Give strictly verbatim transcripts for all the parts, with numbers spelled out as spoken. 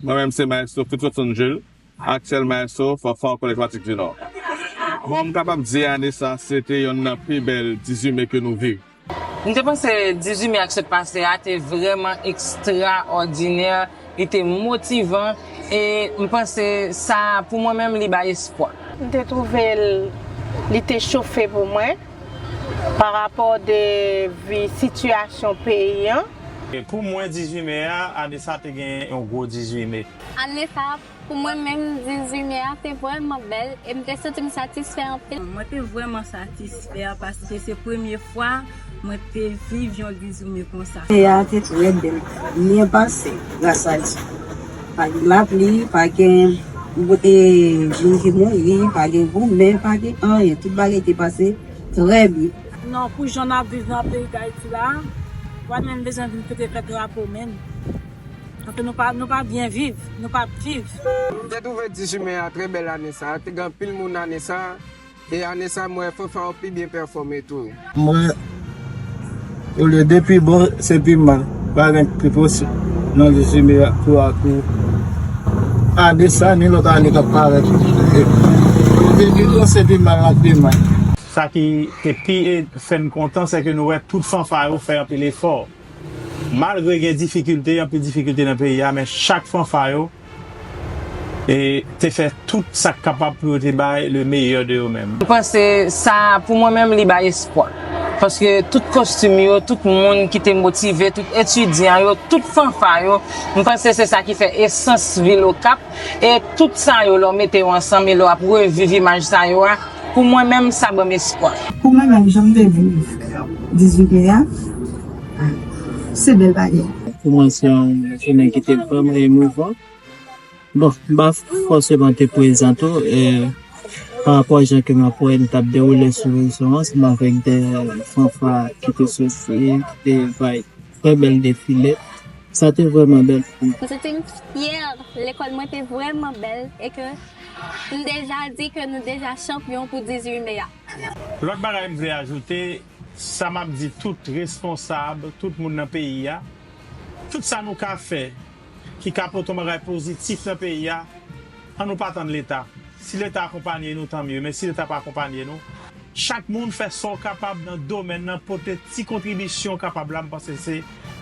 Mwen menm se Maestro Fritz Watson Jules, aktyèl Maestro Fanfan Kolèj Matik di Nò. Bon, m kapab di ane sa se te yonn nan pi bèl dizuit me ke nou viv. M te panse dizuit me a k sot pase a te vrèman ekstraòdinè, li te motivan, e m panse sa, pou mwen menm, li bay espwa. M te twouve l, li te chofe pou mwen pa rapò de vi sitiyasyon peyi an. E pou mwen, dizuit me a, ane sa te gen yon gwo dizuit me. Ane sa, pou mwen menm, dizuit me a te vrèman bèl e m te santi m satisfè anpil. Mwen te vrèman satisfè paske se premye fwa mwen te viv yon dizuit me konsa. Ane a te trè bèl, byen pase, gras a Dye. Pa gen lapli, pa gen, e, moun ki mouri, pa gen goumen, pa gen anyen. Tout bagay te pase trè byen. Non, pou jan n ap viv nan peyi Dayiti la, pa menm bezwen vin pote fè drapo menm. Paske nou pa, nou pa byen viv, nou pa ap viv. M te twouve dizuit me a trè bèl ane sa a. Te gen anpil moun ane sa a. E ane sa a, m wè fanfa yo pi byen pèfòme tou. Mwen, olye de pi bon, se pi mal. Pa gen pi posib nan dizuit me a tou a tou. Ane sa, ni lòt ane k ap parèt. Olye de pi bon, se pi mal n ap pi mal. Sa ki te pi e, fè n kontan, se ke nou wè tout fanfa yo fè anpil efò. Malgre gen difikilte, anpil difikilte nan peyi a, men chak fanfa yo, e, te fè tout sa k kapab pou yo te bay le meilleur de yo menm. M panse sa, pou mwen menm, li bay espwa. Paske tout kostim yo, tout moun ki te motive, tout etidyan yo, tout fanfa yo, m panse se sa ki fè esans vil Okap. E tout sa yo, lè w mete yo ansanm e lè w ap reviv imaj sa yo a, pou mwen menm, sa ban m espwa. Pou mwen menm, jan m te viv dizuit me a, se bèl bagay. Pou mwen, se yon jounen ki te vrèman emouvan. Bon, m pa fòseman te prezan tou, e, pa rapò a jan ke m ap wè l t ap dewoule sou rezo ansanm avèk de fanfa ki te soti, ki te bay trè bèl defile. Sa te vrèman bèl pou mwen. M santi m fyè. Lekòl mwen te vrèman bèl e ke m deja di ke nou deja chanpyon pou dizuit me a. Lòt bagay m vle ajoute, sa m ap di tout responsab, tout moun nan peyi a, tout sa nou ka fè ki ka pote yon bagay pozitif nan peyi a, ann nou pa tann Leta. Si Leta akonpanye nou, tanmye, men si Leta pa akonpanye nou, chak moun fè sa w kapab nan domèn nan, pote ti kontribisyon w kapab la, m panse se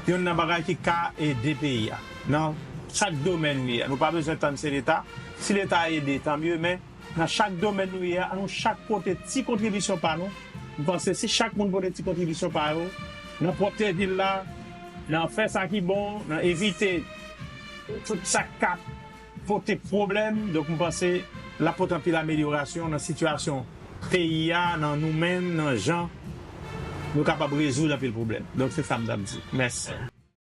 yonn nan bagay ki ka ede peyi a. Nan chak domèn nou ye a, nou pa bezwen tann se Leta. Si Leta ede, tanmye, men nan chak domèn nou ye a, ann nou chak pote ti kontribisyon pa nou. M panse si chak moun pote ti kontribisyon pa yo, nan pwòpte vil la, nan fè sa ki bon, nan evite tout sa k ap pote pwoblèm. Donk, m panse l ap pote anpil amelyorasyon nan sitiyasyon peyi a, nan nou menm, nan jan nou kapab rezoud anpil pwoblèm. Donk, se sa m t ap di. Mèsi.